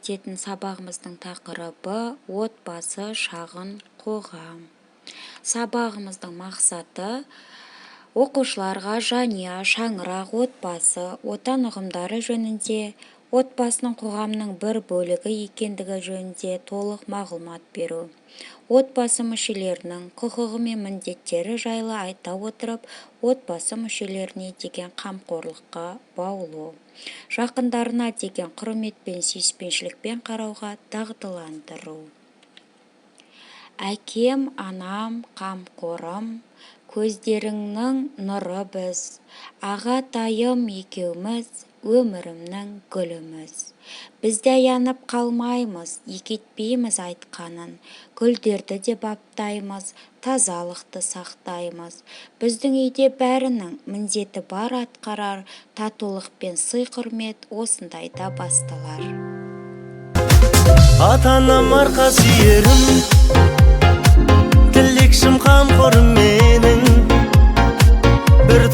өтетін сабағымыздың тақырыбы: отбасы – шағын қоғам. Сабағымыздың мақсаты: оқушыларға жанұя, шаңырақ, отбасы, Отан ұғымдары жөнінде, отбасының қоғамның бір бөлігі екендігі жөнінде толық мағлұмат беру, отбасы мүшелерінің құқығы мен міндеттері жайлы айта отырып, отбасы мүшелеріне деген қамқорлыққа баулу, жақындарына деген құрметпен, сүйіспеншілікпен қарауға дағдыландыру. Әкем, анам, қамқорым, көздеріңнің нұры біз, ағатайым екеуміз, өмірімнің гүліміз. Біз де аянып қалмаймыз, екі етпейміз айтқанын, гүлдерді де баптаймыз, тазалықты сақтаймыз. Біздің үйде бәрінің міндеті бар атқарар, татулық пен сый-құрмет осындайда басталар. Ата анам арқа сүйерім, тілекшім, қамқорым менің бір.